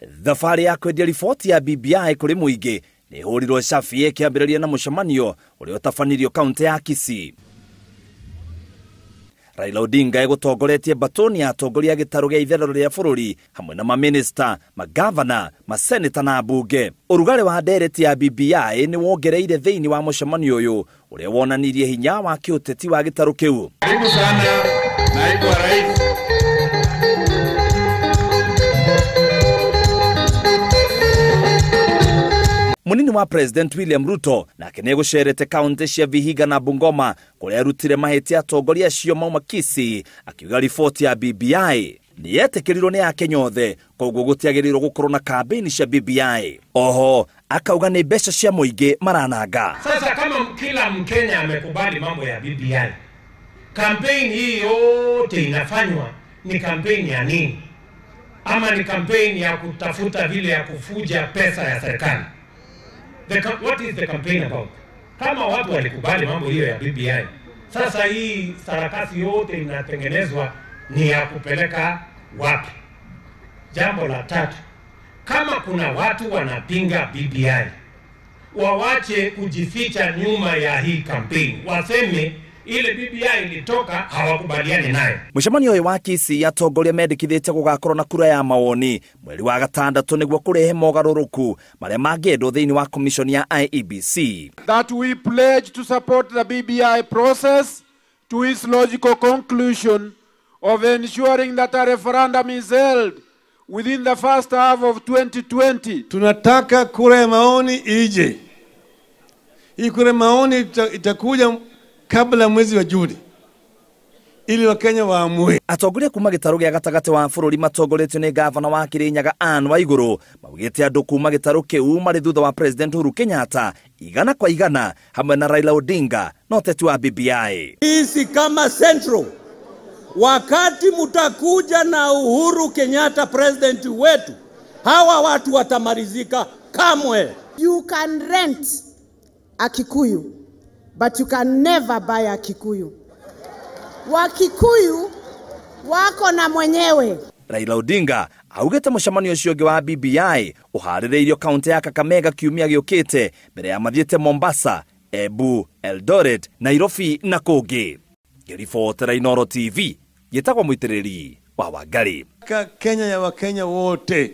Thabarĩ ya kwendia riboti ya BBI kũrĩ mũingĩ nĩ ĩhũrirwo cabi ĩkĩambĩrĩria na mũcemanio ũrĩa ũtabanirio kaunti ya Kisii. Raila Odinga egũtongoretie mbatũni ya atongoria a gĩtarũ gĩa itherero rĩa bũrũri hamwe na mamĩnĩsta, magavana, maseneta na ambunge. Ũrugarĩ wa ndereti ya BBI nĩ wongereire thĩinĩ wa mũcemanio ũyũ ũrĩa wonanirie hinya wa kĩũteti wa gĩtarũ kĩu. Karibu sana naibu wa rais. Munini wa President William Ruto nake nĩegũcerete kaunti cia Vihiga na Bungoma kũrĩa arutire mahĩtia atongoria acio mauma Kisii, akiuga riboti ya BBI nĩyetĩkĩrirwo nĩ Akenya othe, koguo gũtiagĩrĩirwo gũkorwo na kambĩini cia BBI. Oho akauga nĩ mbeca cia mũingĩ marananga. Sasa kama kila Mkenya amekubali mambo ya BBI, kampeni hii yote inafanywa ni kampeni ya nini? Ama ni kampeni ya kutafuta vile ya kufuja pesa ya serikali? What is the campaign about? Kama watu walikubali mambo hiyo ya BBI, sasa hii sarakasi yote inatengenezwa ni ya kupeleka wapi? Jambo la tatu, kama kuna watu wanapinga BBI, wawache kujificha nyuma ya hii campaign, waseme ile BBI ilitoka hawakubaliani nayo. Mũcemanio ũyũ wa Kisii atongoria mendekithĩtie gũgakorwo na kura ya mawoni mweri wa gatandatũ nĩguo kũrehe mogarũrũku marĩa mangĩendwo thĩinĩ wa commission ya IEBC. That we pledge to support the BBI process to its logical conclusion of ensuring that a referendum is held within the first half of 2020. Tunataka kura ya maoni ije. Hii kura ya maoni itakuja kabla mwezi wa Juni ili Wakenya waamue. Atongoria kuma gĩtarũ gĩa gatagatĩ wa bũrũri matongoretio nĩ gavana wa Kirinyaga Anne Waigũrũ maugĩte andũ kuma gĩtarũ kĩu marĩ thutha wa President Uhuru Kenyatta igana kwa igana hamwe na Raila Odinga na ũteti wa BBI. Sisi kama Central, wakati mutakuja na Uhuru Kenyatta president wetu, hawa watu watamalizika kamwe. You can rent a Kikuyu, but you can never buy a Kikuyu. Wakikuyu wako na mwenyewe. Raila Odinga augĩte mũcemanio ũcio ũngĩ wa BBI ũharĩrĩirio kaunti ya Kakamega kiumia gĩũkĩte mbere ya mathiĩte Mombasa, Embu, Eldoret, Nairobi na kũngĩ. Ngĩribotera Inooro TV, njĩtagwo Mũitĩrĩri wa Wangari. Kenya ya Wakenya wote.